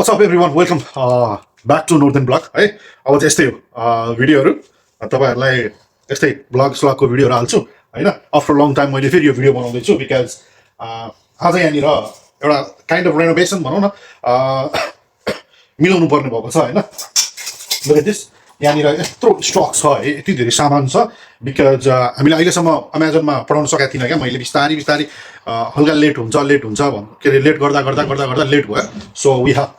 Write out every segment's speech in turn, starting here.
What's up everyone? Welcome back to Northern Blog. है अब चाहिँ यस्तै हो भिडियोहरु तपाईहरुलाई यस्तै ब्लग स्लगको भिडियोहरु हाल्छु हैन आफ्टर लङ टाइम मैले फेरि यो भिडियो बनाउँदै छु बिकज आज यहाँनिर एउटा काइन्ड अफ रेनोभेसन भनौं न मिलाउनु पर्ने भएको छ हैन लुक एट दिस यहाँनिर यत्रो स्टक छ है यति धेरै सामान छ बिकज हामीले अहिलेसम्म अमेजनमा पठाउन सकेका थिएन क्या मैले बिस्तारै बिस्तारै हल्का लेट हुन्छ के रे लेट गर्दा लेट भयो so we have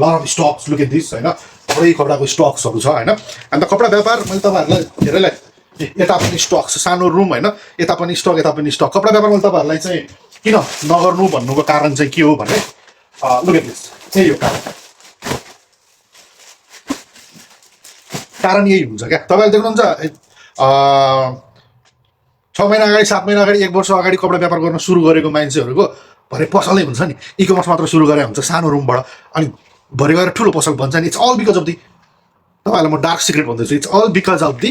lot of stocks. Look at this हैन थोरै कपडाको स्टक्सहरु छ हैन अनि त कपडा व्यापार मैले तपाईहरुलाई धेरैलाई यता पनि स्टक छ सानो रुम हैन यता पनि स्टक कपडा व्यापार मैले तपाईहरुलाई चाहिँ किन नगर्नु भन्नुको कारण चाहिँ के हो भने लुक एट दिस यही हो कारण यही हुन्छ क्या तपाईहरुले देख्नुहुन्छ 6 महिना अगाडि 7 महिना अगाडि 1 वर्ष अगाडि कपडा व्यापार गर्न सुरु गरेको मान्छेहरुको भरे पसलै हुन्छ नि ई-कमर्स मात्र सुरु गरे हुन्छ सानो रुमबाट अनि भरे गएर ठुलो पसल बन्छ नि it's all because of the तपाईहरुलाई म डार्क सिक्रेट भन्दैछु it's all because of the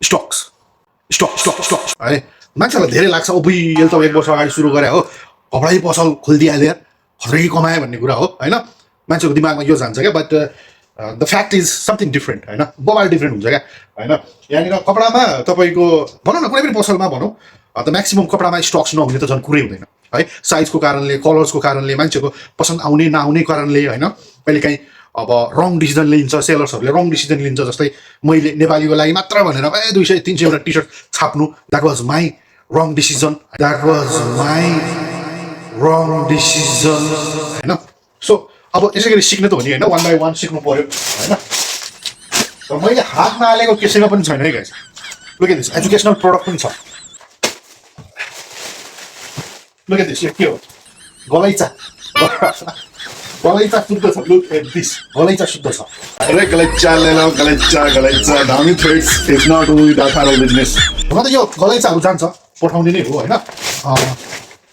stock है मान्छेलाई धेरै लाग्छ ओ बुई यसले त 1 वर्ष अगाडि सुरु गरे हो कपडै पसल खोलिदिहाल्यो यार खतरै कमाए भन्ने कुरा हो हैन मान्छेको दिमागमा यो जान्छ क्या but the fact is something different हैन बबाल डिफरेन्ट हुन्छ क्या हैन यहाँनिर कपडामा तपाईको भनौं न कुनै पनि पसलमा भनौं द म्याक्सिमम कपडामा स्टक्स नहुने त झन् कुरै हुँदैन है साइजको कारणले कलर्सको कारणले मान्छेको पसन्द आउने नआउने कारणले हैन कहिलेकाहीँ अब रङ डिसिजन लिन्छ सेलर्सहरूले रङ डिसिजन लिन्छ जस्तै मैले नेपालीको लागि मात्र भनेर 200 300 वटा टी-शर्ट छाप्नु that was my wrong decision हैन सो अब यसैगरी सिक्ने त हो नि हैन वन बाइ वन सिक्नु पर्यो हैन तर मैले हात नहालेको केसैमा पनि छैन है guys look at this educational product पनि छ लुक एट दिस यो के हो गलैँचा शुद्ध छ लुक एट दिस गलैँचा शुद्ध छ अरे गलैँचा ले लो गलैँचा दामी threads is not only that kind of business म त यो गलैँचाहरु जान्छ पठाउने नै हो हैन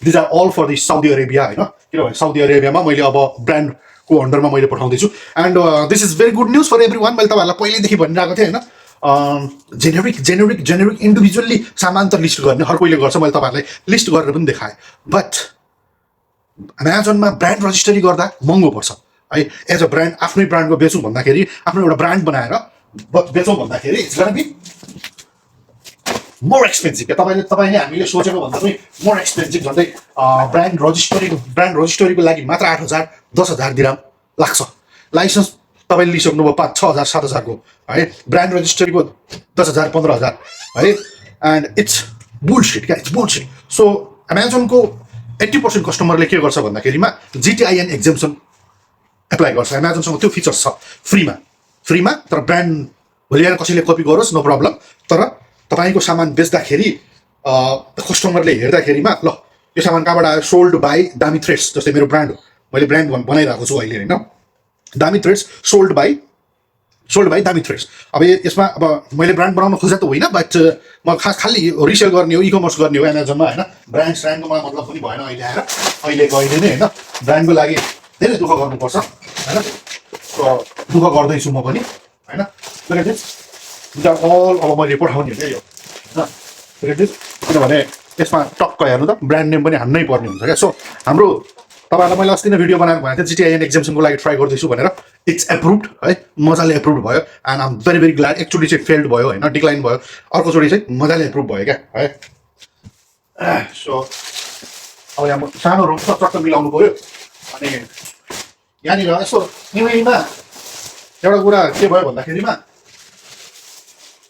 this are all for the Saudi Arabia हैन किनभने साउदी अरेबियामा मैले अब ब्रान्डको अन्डरमा मैले पठाउँदै छु and this is very good news for everyone मैले तपाईहरुलाई पहिलेदेखि भनिरहेको थिएँ हैन जेनेरिक इन्डिभिजुअली सामान त लिस्ट गर्ने हर कोहीले गर्छ मैले तपाईहरुलाई लिस्ट गरेर पनि देखाएँ बट अमेजनमा ब्रान्ड रजिस्ट्री गर्दा महँगो पर्छ है एज अ ब्रान्ड आफ्नै ब्रान्डको बेचौँ भन्दाखेरि आफ्नो एउटा ब्रान्ड बनाएर बेचौँ भन्दाखेरि it's gonna be more expensive के तपाईले हामीले सोचेको भन्दा पनि मोर एक्सपेन्सिभ झन्डै ब्रान्ड रजिस्ट्रीको लागि मात्र 8,000 10,000 दिराम लाग्छ लाइसेन्स तपाईले लिइसक्नुभयो 5,000 6,000 7,000 को है ब्रान्ड रजिस्ट्रीको 10,000 15,000 है एन्ड इट्स बुलशिट सो अमेजनको 80% कस्टमरले के गर्छ भन्दाखेरिमा GTIN एक्जेम्पसन एप्लाई गर्छ अमेजनसँग त्यो फिचर्स छ फ्रीमा तर ब्रान्ड भोलि आएर कसैले कपी गरोस् नो प्रब्लम तर तपाईको सामान बेच्दाखेरि कस्टमरले हेर्दाखेरिमा ल यो सामान कहाँबाट आयो सोल्ड बाई दामी थ्रेड्स जस्तै मेरो ब्रान्ड हो मैले ब्रान्ड बनाइरहेको छु अहिले हैन दामी थ्रेड्स सोल्ड बाई दामी थ्रेड्स अब यसमा अब मैले ब्रान्ड बनाउन खोजे त होइन बट म खाली रिसेल गर्ने हो ई-कमर्स गर्ने हो अमेजनमा हैन ब्रान्डको मलाई मतलब पनि भएन अहिले नै हैन ब्रान्डको लागि धेरै दुःख गर्नुपर्छ हैन दुःख गर्दैछु म पनि हैन अब मैले पठाउने हो हैन किनभने यसमा टक्क हेर्नु त ब्रान्ड नेम पनि हान्नै पर्ने हुन्छ क्या सो हाम्रो तपाईहरुलाई मैले अस्ति नै भिडियो बनाएर भनेको थिएँ GTIN एक्जेम्पसनको लागि ट्राई गर्दैछु भनेर इट्स एप्रुभड है मजाले एप्रुभड भयो and I am very glad एकचोटि चाहिँ फेल्ड भयो हैन डिक्लाइन भयो अर्कोचोटि चाहिँ मजाले एप्रुभ भयो क्या है सो अब यहाँ सानो रुम चक्क मिलाउनु पर्यो अनि यहाँनिर यसो निमैमा एउटा कुरा के भयो भन्दाखेरिमा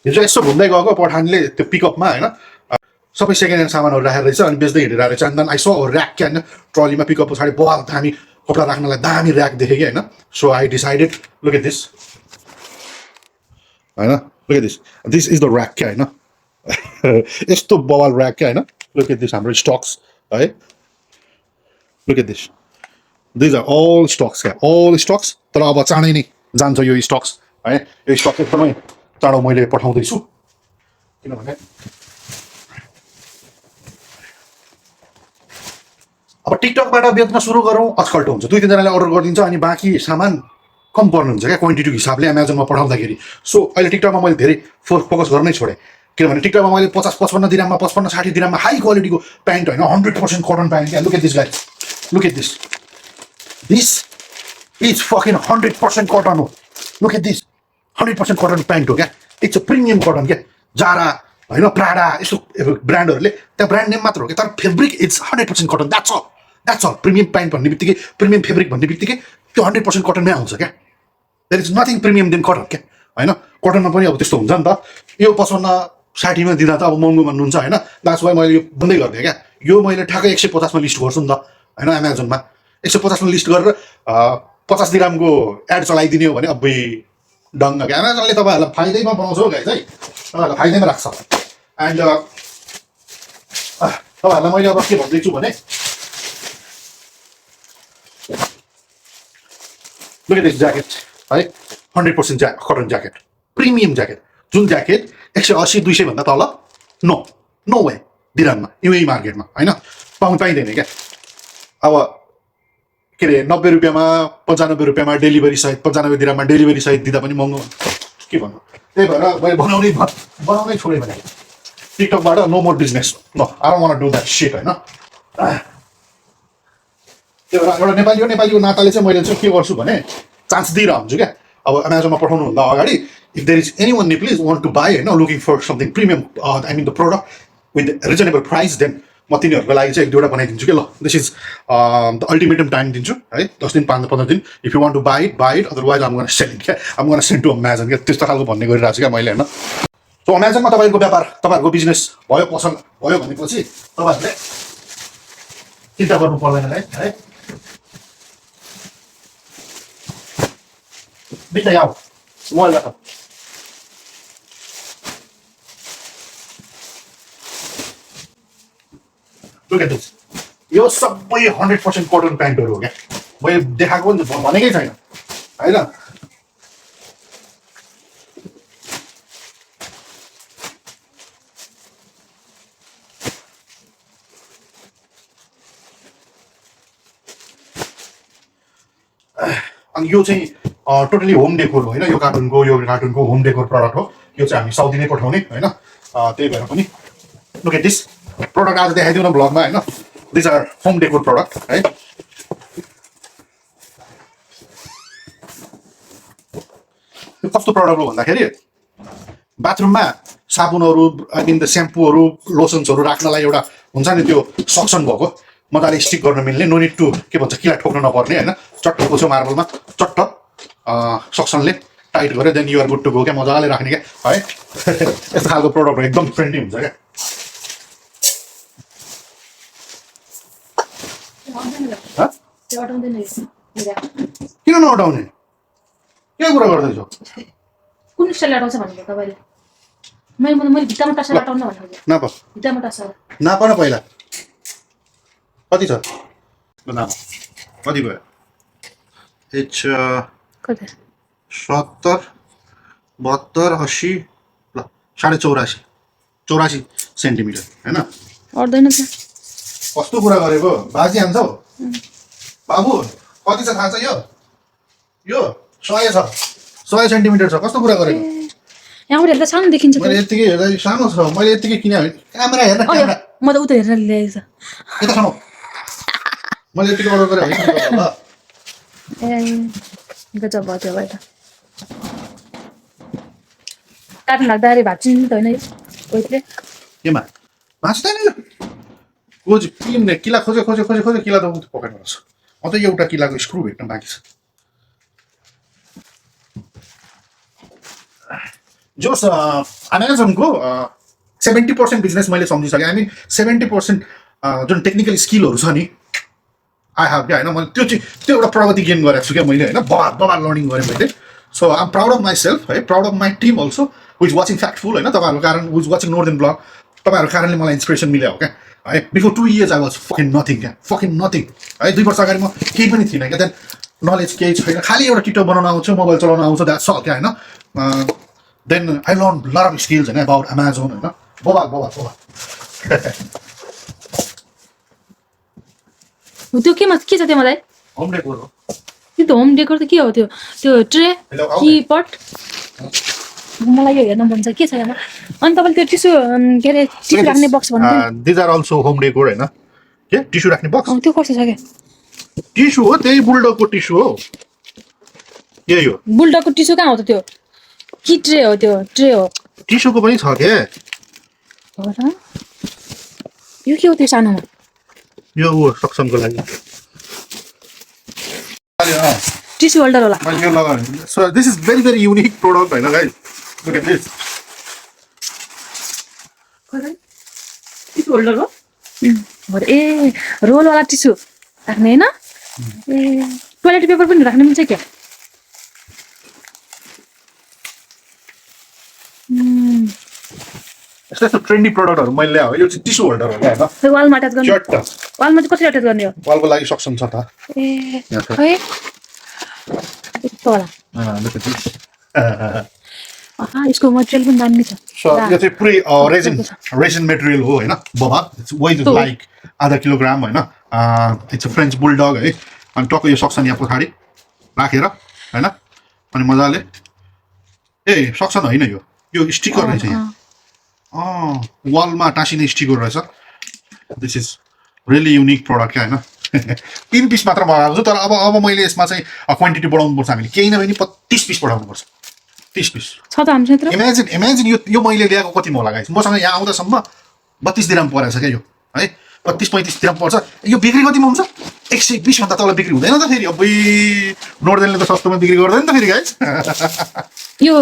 हिजो यसो घुम्दै गएको पठानले त्यो पिकअपमा हैन सबै सेकेन्ड ह्यान्ड सामानहरु राखेर रहेछ अनि बेच्दै हिँडेर रहेछ अनि आई सो र्याक के हैन ट्रलीमा पिकअप पछाडि बहुत दामी कपडा राख्नलाई दामी र्याक देखेँ कि हैन so I decided look at this हैन look at this is the rack के हैन यस्तो बवाल र्याक के हैन लुक एट दिस हाम्रो स्टक्स है look at this are all stocks तर अब चाँडै नै जान्छ यो स्टक्स है यो स्टक एकदमै चाँडो मैले पठाउँदैछु किनभने अब टिकटकबाट बेच्न सुरु गरौँ अचकल्टो हुन्छ 2-3 जनाले अर्डर गरिदिन्छ अनि बाँकी सामान कम पर्नु हुन्छ क्या क्वान्टिटीको हिसाबले अमेजनमा पठाउँदाखेरि सो अहिले टिकटकमा मैले धेरै फोकस गर्नै छोडेँ किनभने टिकटकमा मैले 50-55 दिराममा 55-60 दिराममा हाई क्वालिटीको प्यान्ट हैन 100% कटन प्यान्ट क्या look at this guys look at this It's fucking 100% cotton हो. Look at this. 100% cotton pant हो क्या? It's a premium cotton क्या? Zara, होइन प्राडा यस्तो ब्रान्डहरूले त्यहाँ ब्रान्ड नेम मात्र हो क्या तर fabric it's 100% cotton that's all premium pant भन्ने बित्तिकै प्रिमियम फेब्रिक भन्ने बित्तिकै त्यो 100% कटनमै आउँछ क्या there is nothing premium than cotton क्या होइन कटनमा पनि अब त्यस्तो हुन्छ नि त यो 55-60मा दिँदा त अब महँगो भन्नुहुन्छ होइन द्याट्स वाइ मैले यो बन्दै गरिदिएँ क्या यो मैले ठ्याक्कै 150मा लिस्ट गर्छु नि त होइन एमाजोनमा 150मा लिस्ट गरेर 50 दिरामको एड चलाइदिने हो भने अबै डङ्ग क्या एमाजोनले तपाईँहरूलाई फाइदैमा बनाउँछ हो गाइज है तपाईँहरूलाई फाइदैमा राख्छ एन्ड तपाईँहरूलाई मैले अब के भन्दैछु भने लुक एट दिस ज्याकेट है 100% कटन ज्याकेट प्रिमियम ज्याकेट जुन ज्याकेट 180-200 भन्दा तल नो वे दिराममा युए मार्केटमा होइन पाइँदैन क्या अब के अरे 90 रुपियाँमा 95 रुपियाँमा डेलिभरी सहित 95 दिराममा डेलिभरी सहित दिँदा पनि महँगो के भन्नु त्यही भएर मैले बनाउनै छोडेँ भने टिकटकबाट नो मोर बिजनेस ल I don't want to do that shit होइन त्यही भएर एउटा नेपालीको नाताले चाहिँ मैले चाहिँ के गर्छु भने चान्स दिइरहेको हुन्छु क्या अब एमाजोनमा पठाउनुभन्दा अगाडि if there is anyone please want to buy होइन looking for something premium I mean the product with reasonable price then म तिनीहरूको लागि चाहिँ 1-2वटा बनाइदिन्छु कि ल this is the ultimatum time दिन्छु है 10 दिन 15 दिन if you want to buy it otherwise I'm gonna sell it क्या I'm gonna send to Amazon क्या त्यस्तो खालको भन्ने गरिरहेको छु क्या मैले होइन सो अमेजनमा तपाईँको व्यापार तपाईँहरूको बिजनेस भयो पसल भयो भनेपछि तपाईँहरूले चिन्ता गर्नु पर्दैन है बित्दै आऊ मोबाइल राख Look at this. यो सबै 100% कटन प्यान्टहरू हो क्या मैले देखाएको पनि भनेकै छैन होइन अनि यो चाहिँ टोटली होम डेकोर हो होइन यो कार्टुनको होम डेकोर प्रडक्ट हो यो चाहिँ हामी साउदी नै पठाउने होइन त्यही भएर पनि लुक एट दिस प्रोडक्ट आज देखाइदिउँ न ब्लगमा होइन this are home decor product है यो कस्तो प्रडक्ट हो भन्दाखेरि बाथरुममा साबुनहरू आई मिन द स्याम्पूहरू लोसन्सहरू राख्नलाई एउटा हुन्छ नि त्यो सक्सन भएको मजाले स्टिक गर्न मिल्ने नो निड टु के भन्छ किला ठोक्न नपर्ने होइन चट्ट पोल्छौ मार्बलमा चट्ट सक्सनले टाइट गऱ्यो then you're good to go क्या मजाले राख्ने क्या है यस्तो खालको प्रडक्टहरू एकदम फ्रेन्डली हुन्छ क्या किन नअटाउने के कुरा गर्दैछौ कुन स्टाइल अटाउँछ भनेको तपाईँले मैले भित्तामा टाँसा अटाउन भनेको नाप भित्तामा टाँसा नाप न पहिला कति छ नाप कति भयो एच कति 70 72 80 ल 84.5 सेन्टिमिटर होइन अट्दैन त कस्तो कुरा गरेको बाजी हान्छौ बाबु कति छ थाहा छ यो 100 छ 100 सेन्टिमिटर छ कस्तो कुरा गरेको यहाँबाट हेर्दा सानो देखिन्छ मैले यतिकै हेर्दा सानो छ मैले यतिकै किने क्यामेरा हेर्न क्यामेरा म त उता हेरेर ल्याएको छ यता खानु मैले यतिकै अर्डर गरेँ ल ए गजब भयो त्यो भएर काट्नु लाग्दाखेरि भाँच्नु नि त होइन कोहीले केमा भाँच्दैन खोज किन्ने किला खोजे किला त पकाइनु पर्छ म त एउटा किलाको स्क्रु भेट्न बाँकी छ जोस् अमेजनको 70% बिजनेस मैले सम्झिसकेँ आई मिन 70% जुन टेक्निकल स्किलहरू छ नि आई हेभ क्या होइन मैले त्यो एउटा प्रगति गेन गरेको छु क्या मैले होइन बबार लर्निङ गरेँ मैले so I am proud of myself है proud of my team also who is watching Factful होइन तपाईँहरूको कारण who is watching northern blog तपाईँहरूको कारणले मलाई इन्सपिरेसन मिल्यो हो क्या है before 2 years I was fucking nothing है 2 वर्ष अगाडि म केही पनि थिइनँ क्या त्यहाँदेखि नलेज केही छैन खालि एउटा टिकटक बनाउन आउँछ मोबाइल चलाउन आउँछ द्याट्स अल क्या होइन then I learn lot of skills होइन अबाउट अमेजोन होइन बोबा त्यो केमा के छ त्यो मलाई होम डेकोर हो त्यो त होम डेकोर त के हो त्यो ट्रे कि पट मलाई यो हेर्न मन छ के छ यहाँ अनि तपाईँले त्यो टिस्यु के अरे टिस्यु राख्ने बक्स भन्नु these are also home decor होइन के टिस्यु राख्ने बक्स त्यो कस्तो छ क्या टिस्यु हो त्यही बुलडगको टिस्यु हो यही हो बुलडकको टिस्यु कहाँ हो त त्यो कि ट्रे हो त्यो ट्रे हो टिस्युको पनि छ के हो र यो के हो त्यो सानोमा यो सक्समको लागि टिस्यु होल्डर होला मैले यो लगाएँ so this is very very unique product होइन guys look at this tissue holder हो ए रोलवाला टिस्यु राख्ने होइन ए टोइलेट पेपर पनि राख्न मिल्छ क्या यस्तो ट्रेन्डी प्रोडक्टहरू मैले ल्याएँ यो चाहिँ टिस्यु होल्डर हो क्या होइन वालमा अट्याच गर्ने चट्ट वालमा चाहिँ कसरी अट्याच गर्ने हो वालको लागि सक्सन छ त ए यहाँ छ। खै यस्तो होला look at this. यसको मटेरियल पनि दामी छ So यो चाहिँ पुरै रेजिन मेटेरियल हो होइन बबा वेट इज लाइक आधा किलोग्राम होइन इट्स अ फ्रेन्च बुलडग है अनि टक्क यो सक्सन यहाँ पछाडि राखेर होइन अनि मजाले ए सक्सन होइन यो स्टिकर रहेछ यहाँ वालमा टाँसिने स्टिकर रहेछ this is really unique product क्या होइन 3 पिस मात्र मगाएको छु तर अब मैले यसमा चाहिँ क्वान्टिटी बढाउनु पर्छ हामीले केही नभए नि 25 पिस बढाउनु पर्छ 30 पिस छ त हाम्रो यत्रो इमेजिन यो मैले ल्याएको कति म लगाएछु मसँग यहाँ आउँदासम्म 32 दिराम परेछ क्या यो है 32-35 दिराम पर्छ यो बिक्री कतिमा हुन्छ 120 भन्दा तल बिक्री हुँदैन त फेरि अबै नोर्देनले त सस्तोमा बिक्री गर्दैन त फेरि गाइस यो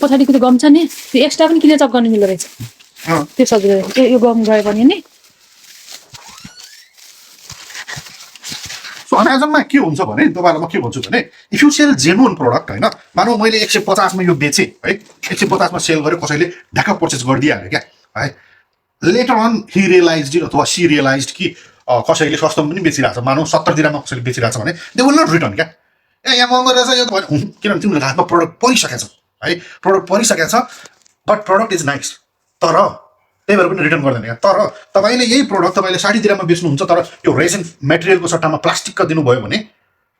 पछाडिको त्यो गम छ नि त्यो एक्स्ट्रा पनि किन चप गर्नु मिल्दो रहेछ त्यो सजिलो यो गम गए पनि नि सो अमेजनमा के हुन्छ भने तपाईँहरूलाई म के भन्छु भने if you sell genuine product होइन मानौ मैले 150 मा यो बेचेँ है 150 मा सेल गरेँ कसैले ढाका पर्चेस गरिदिइहाल्यो क्या है लेटर अन हि रियलाइज अथवा सी रियलाइज कि कसैले सस्तोमा पनि बेचिरहेको छ मानौ 70 दिराममा कसैले बेचिरहेको छ भने दे विल नट रिटर्न क्या ए यहाँ महँगो रहेछ यो त भने किनभने तिमीहरूको हातमा प्रडक्ट परिसकेको छ है प्रडक्ट परिसकेको छ बट प्रडक्ट इज नाइस तर त्यही भएर पनि रिटर्न गर्दैन क्या तर तपाईँले यही प्रडक्ट तपाईँले 60 दिराममा बेच्नुहुन्छ तर यो रेजिन मेटेरियलको सट्टामा प्लास्टिकका दिनुभयो भने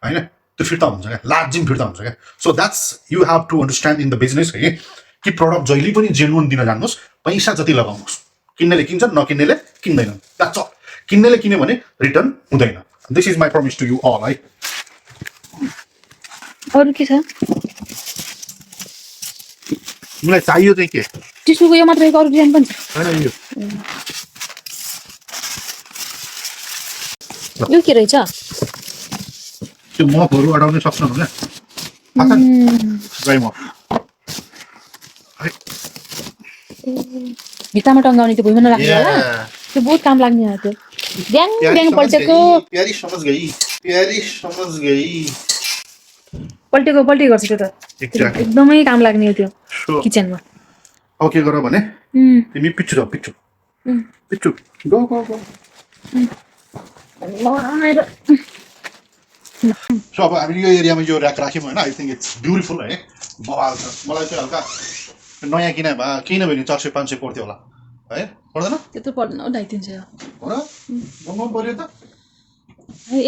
होइन त्यो फिर्ता हुन्छ क्या लाजिम फिर्ता हुन्छ क्या so that's you have to understand in the business है कि प्रडक्ट जहिले पनि जेन्युन दिन जानुहोस् पैसा जति लगाउनुहोस् किन्नेले किन्छ नकिन्नेले किन्दैन द्याट्स अल किन्नेले किन्यो भने रिटर्न हुँदैन this is my promise to you all है अरू के छ मलाई चाहियो चाहिँ के टिस्युको यो मात्र अरू डिजाइन पनि छ होइन यो के रहेछ त्यो मफहरू अडाउन सक्नुहुन्छ क्या गाई मफ भित्तामा टङ्गाउने त्यो भुइँमा नराख्ने होला त्यो बहुत काम लाग्ने हो त्यो ड्याङ ड्याङ पल्टेको प्यारी समझ गई पल्टेको गर्छ त्यो त एकदमै काम लाग्ने हो त्यो किचनमा अब के गर भने तिमी पिच्चु जाऊ पिच्चु गो सो अब हामी यो एरियामा यो ऱ्याक राख्यौँ होइन आई थिङ्क इट्स ब्युटिफुल है बवाल छ मलाई चाहिँ हल्का नयाँ किने भए केही नभए नि 400-500 पर्थ्यो होला है पर्दैन त्यत्रो पर्दैन हो 250 हो र महँगो पर्यो त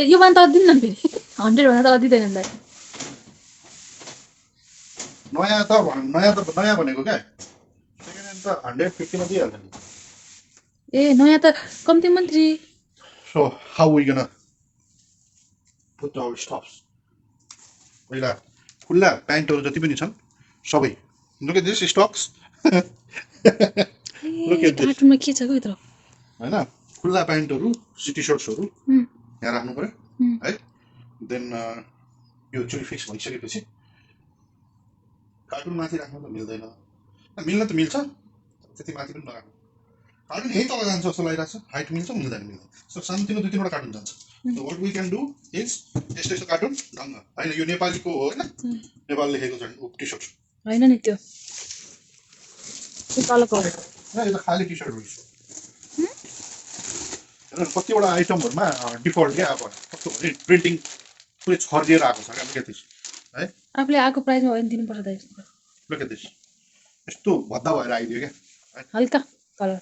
यो भन्दा त दिन्न फेरि 100 भन्दा त दिँदैन नि नयाँ भनेको क्या सेकेन्ड ह्यान्ड त 150 मा दिइहाल्छ नि ए नयाँ त कम्ती मन्त्री so how we gonna put our stuffs पहिला खुल्ला प्यान्टहरू जति पनि छन् सबै look at this stocks look at this कार्टुनमा के छ भित्र हैन खुल्ला प्यान्टहरू टी सर्ट्सहरू यहाँ राख्नु पर्यो है देन यो चुली फिक्स भइसकेपछि कार्टुन माथि राख्नु त मिल्दैन मिल्न त मिल्छ त्यति माथि पनि नराख्नु कार्टुन यही तल जान्छ जस्तो लागिरहेको छ हाइट मिल्छ मिल्दैन सो सानोतिनो 2-3 वटा कार्टुन जान्छ so what we can do is यस्तो कार्टुन ढङ्ग होइन यो नेपालीको हो होइन नेपाल लेखेको छ टी सर्ट होइन नि त्यो तलको यो त खाली टी सर्ट रहेछ कतिवटा आइटमहरूमा डिफल्ट क्या अब कस्तो भने प्रिन्टिङ पुरै छरिएर आएको छ क्या लुक एट दिस है आफूले आएको प्राइसमा हो भने दिनुपर्छ त लुक एट दिस यस्तो भद्दा भएर आइदियो क्या हल्का कलर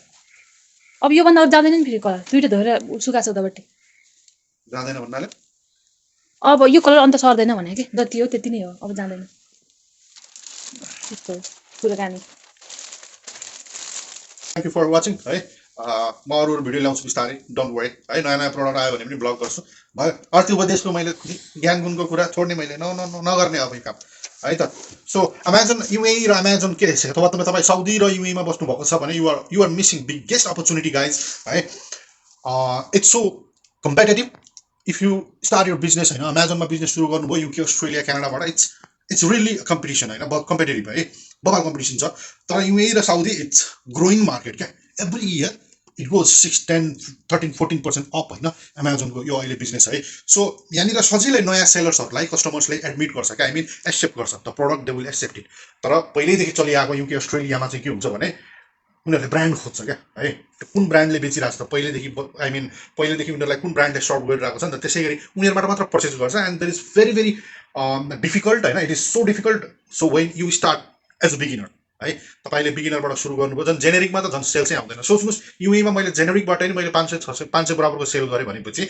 अब योभन्दा अरू जाँदैन नि फेरि कलर दुइटा धोएर सुकाएको छ उतापट्टि जाँदैन भन्नाले अब यो कलर अन्त सर्दैन भने कि जति हो त्यति नै हो अब जाँदैन त्यस्तो कुराकानी थ्याङ्क यू फर वाचिङ है म अरू भिडियो ल्याउँछु बिस्तारै, डोन्ट वरी है। नयाँ नयाँ प्रडक्ट आयो भने पनि ब्लग गर्छु भयो। अर्थी उपदेशको मैले ज्ञान गुणको कुरा छोड्ने मैले नगर्ने अब यो काम है त। सो अमेजन युएई र अमेजन के रहेछ, अथवा तपाईँ साउदी र युएईमा बस्नुभएको छ भने you're missing biggest opportunity guys है। It's so competitive if you start your business होइन, अमेजनमा बिजनेस सुरु गर्नुभयो युके अस्ट्रेलिया क्यानाडाबाट, इट्स रियली कम्पिटिसन होइन, कम्पिटेटिभ है, बबाल कम्पिटिसन छ। तर युएई र साउदी इट्स ग्रोइङ मार्केट क्या, every year it goes 6, 10, 13, 14% up होइन अमेजनको यो अहिले बिजनेस है। सो यहाँनिर सजिलै नयाँ सेलर्सहरूलाई कस्टमर्सले एडमिट गर्छ क्या, आई मिन एक्सेप्ट गर्छ the product, they will accept it. तर पहिल्यैदेखि चलिआएको युके अस्ट्रेलियामा चाहिँ के हुन्छ भने उनीहरूले ब्रान्ड खोज्छ क्या है, कुन ब्रान्डले बेचिरहेको छ त पहिल्यैदेखि, आई मिन पहिल्यैदेखि उनीहरूलाई कुन ब्रान्डले सर्भ गरिरहेको छ नि त, त्यसै गरी उनीहरूबाट मात्र पर्चेस गर्छ। And there is very very difficult होइन, it is so difficult. So when you start as a beginner है, तपाईँले बिगिनरबाट सुरु गर्नुभयो, झन् जेनेरिकमा त झन् सेल्सै आउँदैन। सोच्नुहोस् युएमा मैले जेनेरिकबाट नि मैले 500 बराबरको सेल गरेँ भनेपछि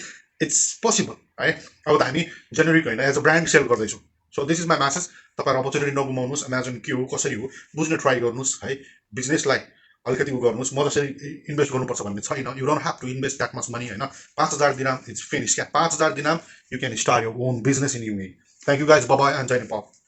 इट्स पोसिबल है। अब त हामी जेनेरिक होइन, एज अ ब्रान्ड सेल गर्दैछौँ। So this is my message, तपाईँहरू अपर्च्युनिटी नगुमाउनुहोस्। अमेजन के हो कसरी हो बुझ्न ट्राई गर्नुहोस् है, बिजनेसलाई अलिकति गर्नुहोस्। म जसरी इन्भेस्ट गर्नुपर्छ भन्ने छैन, you don't have to invest that much money होइन। 5,000 दिनाम इट्स फिनिस क्या, 5,000 dirham you can start your own business in UAE. Thank you guys, bye bye and जय नेपाल।